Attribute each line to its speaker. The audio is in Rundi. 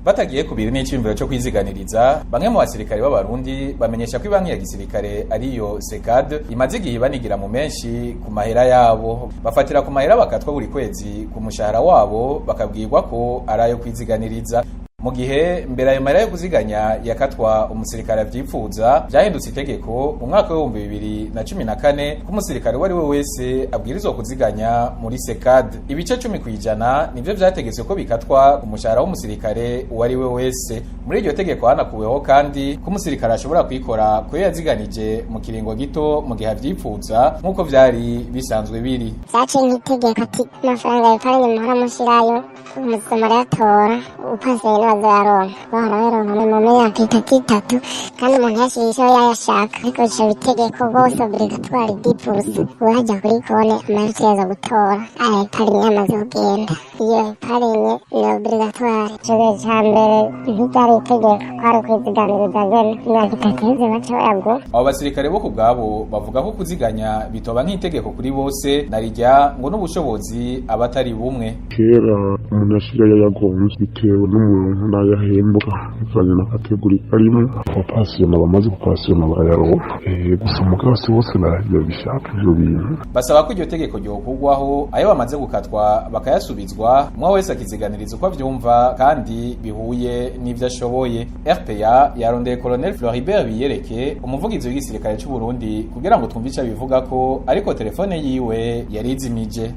Speaker 1: Batagiye kubiri n'iciyumviro co kwiziganiriza, bamwe mu basirikare b'Abarundi bamenyesha ko ibanki ya gisirikare ariyo SECAD imaze igihe banigira mu menshi ku mahera yabo. Bafatira ku mahera bakatwa buri kwezi ku mushahara wabo, bakabwirwa ko ari ayo kwiziganiriza. Mu gihe mbere ayo mahera yo kuziganya yakatwa umusirikare avyipfuza, vyahindutse itegeko mu mwaka w'2014 ko umusirikare uwo ari we wese abwirizwa kuziganya muri SECAD. Ibice 10% nivyo vyategetswe ko bikatwa ku mushahara w'umusirikare uwo ari we wese. Muri iryo tegeko hanakuweho kandi ko umusirikare ashobora kwikora kuyo yaziganije mu kiringo gito mu gihe avyipfuza, nk'uko vyari bisanzwe biri.
Speaker 2: Vyaciye nk'itegeko ati amafaranga y'épargne muhora mushirayo umuza murayatora, upasiye ntibazoyaronka. Bahora bayaronka mu myaka itatu itatu, kandi umuntu yashirishaho yayashaka, ariko ico itegeko bose obligatoire 10%. Uwaja kuri konti amahera yaza gutora aya épargne yamaze kugenda. Iyo épargne ni obligatoire. Ico gihe ca mbere ntiryari itegeko, kwari ukwizigamiriza nyene. Imyaka 3 iheze baca bayaguha.
Speaker 1: Abo basirikare bo kubwabo bavuga ko kuziganya bitoba nk'itegeko kuri bose, narirya ngo n'ubushobozi aba atari bumwe.
Speaker 3: Kera umuntu yashirayo yagonze bitewe n'umuntu n'ayahembwa, bivanye na catégorie arimo. Abapasiyona bamaze gupasiyona barayaronka, gusa mugabo si bose babishaka ivyo bintu.
Speaker 1: Basaba ko iryo tegeko ryokurwaho, ayo bamaze gukatwa bakayasubizwa, umwe wese akiziganiriza uko avyumva kandi bihuye n'ivyo ashoboye. RPA yarondeye Colonel Floribert Biyereke, umuvugizi w'igisirikare c'u Burundi, kugira ngo twumve ico abivugako, ariko telefone yiwe yarizimije.